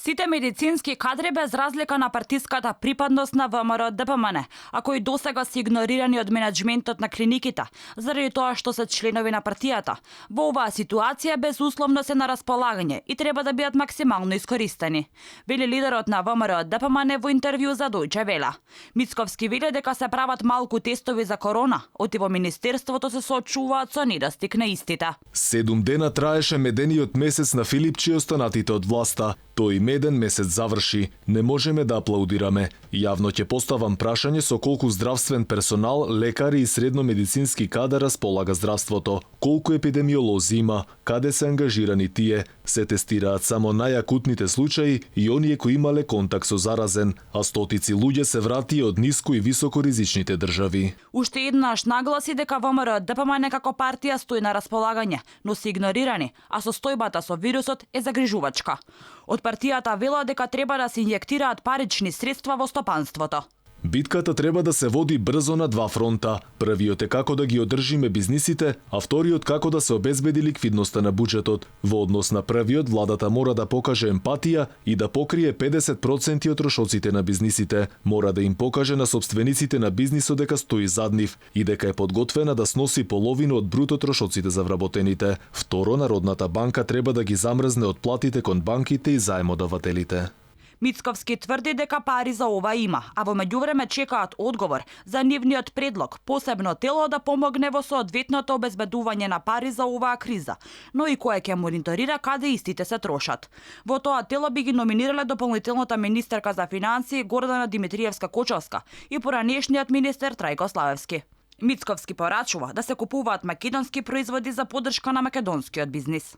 Сите медицински кадри без разлика на партиската припадност на ВМРО ДПМН, а кои досега се игнорирани од менеджментот на клиниките, заради тоа што се членови на партијата, во оваа ситуација безусловно се на располагање и треба да бидат максимално искористени, вели лидерот на ВМРО ДПМН во интервју за Дојче Веле. Мицковски вели дека се прават малку тестови за корона, оти во министерството се соочуваат со недостиг на истите. 7 дена траеше медениот месец на Филипчи и останатите од власта. Тој меден месец заврши. Не можеме да аплаудираме. Јавно ќе поставам прашање со колку здравствен персонал, лекари и средно медицински кадар располага здравството. Колку епидемиолози има, каде се ангажирани тие, се тестираат само најакутните случаи и оние кои имале контакт со заразен, а стотици луѓе се врати од ниско и високоризичните држави. Уште еднаш нагласи дека ВМРО ДПМН како партија стои на располагање, но се игнорирани, а состојбата со вирусот е загрижувачка. Од партијата вела дека треба да се инјектираат парични средства во стопанството. Битката треба да се води брзо на два фронта. Првиот е како да ги одржиме бизнисите, а вториот како да се обезбеди ликвидноста на буџетот. Во однос на првиот, владата мора да покаже емпатија и да покрие 50% од трошоците на бизнисите. Мора да им покаже на собствениците на бизнисот дека стои зад нив и дека е подготвена да сноси половина од бруто трошоците за вработените. Второ, Народната банка треба да ги замрзне од платите кон банките и заемодавателите. Мицковски тврди дека пари за ова има, а во меѓувреме чекаат одговор за нивниот предлог, посебно тело да помогне во соодветното обезбедување на пари за оваа криза, но и кое ќе мониторира каде истите се трошат. Во тоа тело би ги номинирале дополнителната министерка за финансии Гордана Димитриевска-Кочовска и поранешниот министер Трајко Славевски. Мицковски порачува да се купуваат македонски производи за поддршка на македонскиот бизнис.